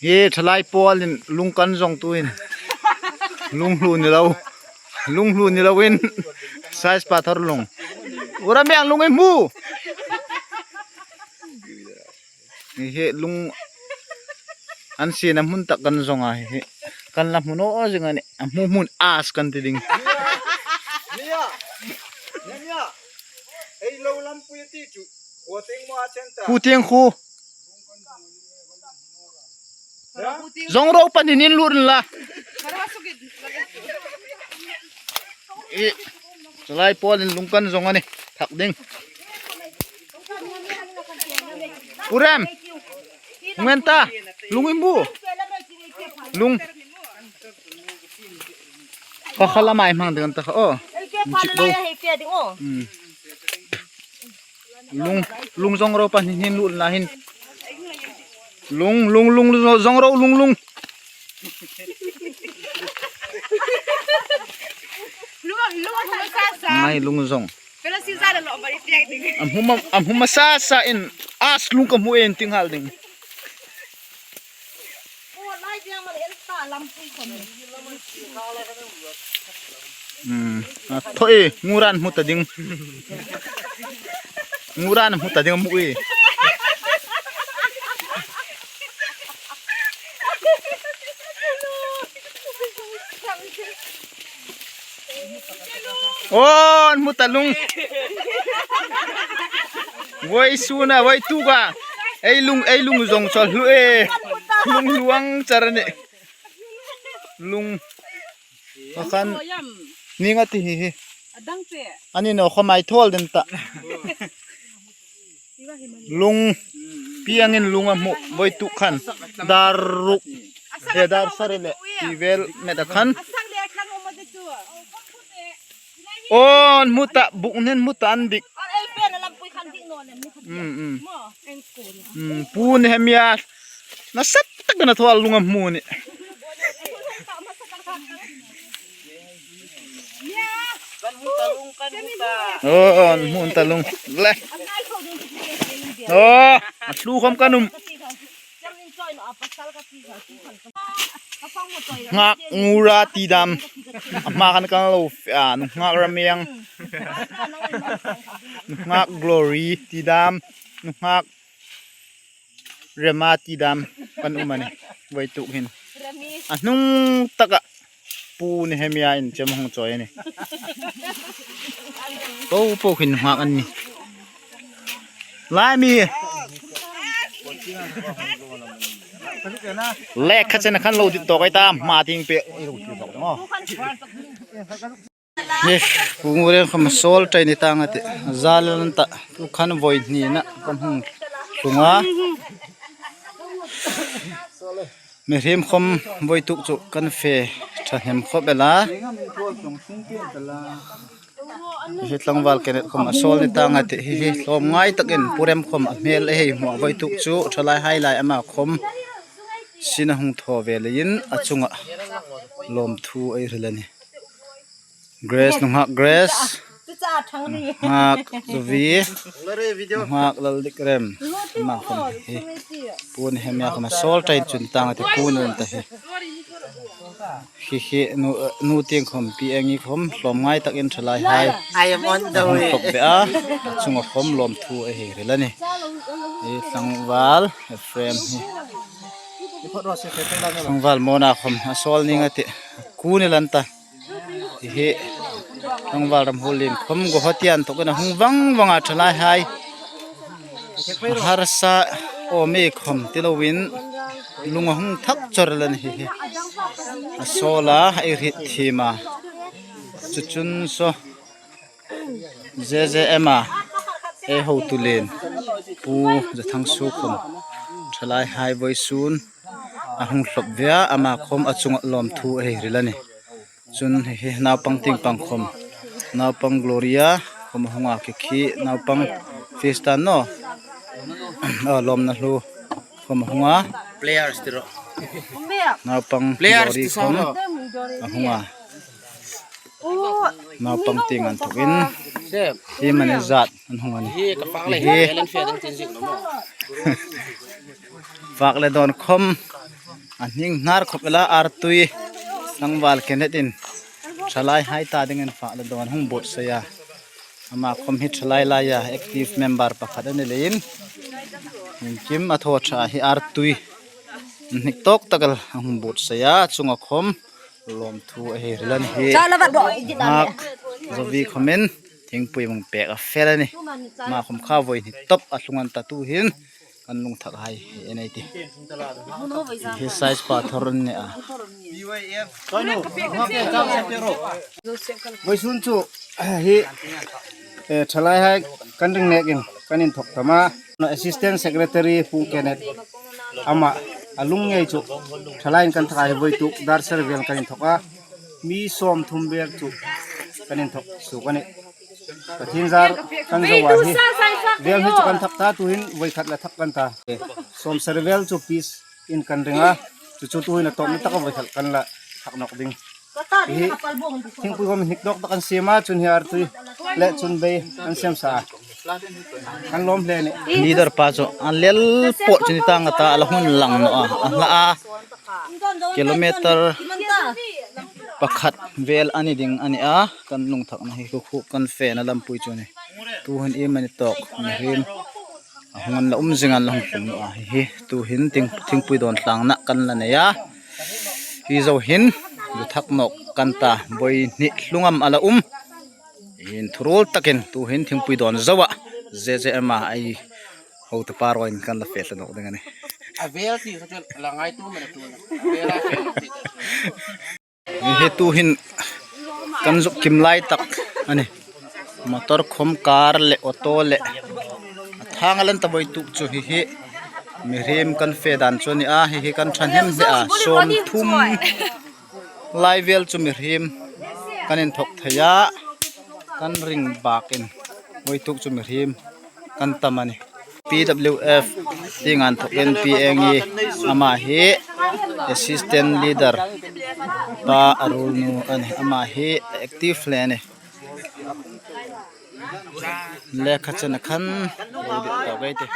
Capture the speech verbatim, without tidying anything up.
Hi thalai pawlin lung kan zawng tuhin. Lung hlu ni lo. Lung hlu ni loin. Size pathar lung. U Ramiang, lung i hmu. Hi hi lung an siena hmun tak kan zawng a hi hi. Kan la hmu naw zing a nih. A hmu hmun as kan ti ding. Nia. Nia, nia. Ei lo lampui ti chu. Khuo tieng maw a chen ta? Khuo tieng khu. Zawng ro pahni nin lut la. I, thalai pawlin lung kan zawng a nih. Thak ding. U Rem. Ngen ta. Lung i hmu. Lung. Kha kha lamai hmang ding an ta kha. Oh. Chik do. Hmm. Lung, lung zawng ro pahni nin lut la hin. Lung, lung, lung, lung, zawng ro, lung, lung. Lung, lung, lung, sa, sa. Ngai lung zawng. Pero si sa lo bari tiang ding. A hmu ma, a hmu ma sa sa in as lung ka hmu en ting hal ding. Hmm. A thaw e, nguran hmu ta ding. Nguran hmu ta ding a hmu e. Aw, an hmu ta lung. Voi suna, voi tuka. Ei lung, ei lung zawng chawl hlu e. Lung luang char a nih. Lung. Pakhat. Ning a ti hi hi. Adang che. Ani naw khawm ei thawl den ta. Lung, piengin lung a hmu, voi tuk khan. Dar ruk, e, dar sari le, ti vel met a khan. Aw, an hmu ta, buk nen hmu ta an dik. Mm, mm. Mm, Pu Nehemia, nasa tak na thawl lung a hmu ni. Kan hmu ta lung, kan hmu ta. Oh, hmu ta lung. Le. Oh, a hlu khawm kan um. Nghak Ngura ti dam. A hma khan kan lo fe a, Nunghak Ramiang. Nunghak Glory ti dam. Nunghak Rema ti dam kan um a nih, voi tuk hin. A hnung taka Pu Nehemia in chem hung chawi a nih. Po po khin nghak an nih. Lai mi. Lek kha chen khan lo dit tawk ei ta, hma ting pe. Hi, Pu Ngureng khawm a sawl ṭai ni tang a tih. Zal an ta, tu khan voi hnina kan hung tlung a. Mihriem khawm voi tuk chu kan fe ṭhahnem khawp el a. Hi tlangval Kenneth khawm a sawl ni tang a tih. Hi hi hlawm ngai takin Pu Rem khawm a hmel ei hei hmu a, voi tuk chu ṭhalaihai lai ama khawm sin a hung thaw ve leiin a chunga lawmthu ei hril a nih. Grace, Nunghak Grace. Nunghak Zuvi. Nunghak Laldikrem. Ama khawm hi. Pu Nehemia khawm a sawl ṭai chu ni tang a tih, Pu Nehemia ta hi. Hi hi nu, nu tieng khawm, Pi Engi khawm hlawm ngai takin ṭhalaihai. I am on the way. Khawp ve a. A chunga khawm lawmthu ei hei hril a nih. Hi tlangval Ephraim hi. Tlangval Mona khawm a sawl ning a tih. Ku ni lan ta. Hi hi tlangval Ramhulien khawm go hatian tawkin a hung vang vang a ṭhalaihai. Harsa awm ei khawm ti loin lung a hung thak chawr lan hi hi. A sawl a, ei hriet thiem a. Chu chun saw Z Z M a ei hotu lien Pu Zathangsuok khawm ṭhalaihai vawisun a hung hlawp ve a, ama khawm a chunga lawmthu ei hril a nih. Chun hi hi naupang tieng pang khawm, naupang Gloria khawm a hung a, khi khi naupang Fiesta naw, a lawmna hlu khawm a hung a. Players ti ro. Naupang Glory khawm a hung a. Naupang tieng an thokin hi mani zat an hung a nih. Hi hi. Fak le dawn khawm A hning hnar khawp el a, artui tlangval Kenneth-in ṭhalaihai ta dingin fak le dawn hung buotsai a. Ama khawm hi ṭhalai laia active member pakhat a ni leiin, iengkim a thaw ṭha hi artui hnik tawk tak el a hung buotsai a, chunga khawm lawmthu a hei hril a ni hi. Hak zovi khawmin thingpui hung pek a fel a nih. Ama khawm kha voi hni tawp a tlung an ta, tuhin kan lungthak hai hi en ei tih. Hi size pa thawr an ni a. Vawisun chu hi, eh, ṭhalaihai kan ring nekin kan inthok tam a. Assistant Secretary Pu Kenneth, ama a lung ngei chu ṭhalaiin kan thak a, hi voituk dar sari vel kan inthok a. Mi sawmthum vel chu kan inthok suok a nih. Pathien zar kan zo a hi. Vel hi chu kan thak ta, tuhin voi khat la thak kan ta. Sawmsari vel chu piece in kan ring a. Chu chu tuhin a tawpna taka voi khat kan la thak nawk ding. Hi thingpui khawm hnik nawk tak an siem a, chun hi artui le chun bei an siem sa a. Kan lawm hle a nih. Leader pa chu a lel pawh chu ni tang a ta, a la hung inlang naw a. A hla a. Kilometer pakhat vel a ni ding a ni a, kan lungthakna hi khu khu kan fena lampui chu ni. Tuhin iemani tawk mihriem a hung an la um zing an la hung tlung naw a, hi hi tuhin thing, thingpui dawn tlangna kan la nei a. Hi zo hin lu thak nawk kan ta, voi hni tlung am a la um. Inthuruol takin tuhin thingpui dawn zo a, Z Z M a ei hotu pa ruolin kan la fe tlat nawk ding a nih. A vel ti kha chu la ngaituo mei a tu. A vel a. Hi tuhin kan zuk kim lai tak a nih. Motor khawm, car le auto le a thang a lan ta voituk chu hi hi. Mihriem kan fe dan chu a ni a, hi hi kan ṭhahnem hle a, sawmthum lai vel chu mihriem kan inthok thei a, kan ring bakin voituk chu mihriem kan tam a nih. P W F tieng inthokin Pi Engi, ama hi assistant leader pa a ruolnu a nih, ama hi active hle a nih. Lekha chen a khan lo dit tawk ei tih.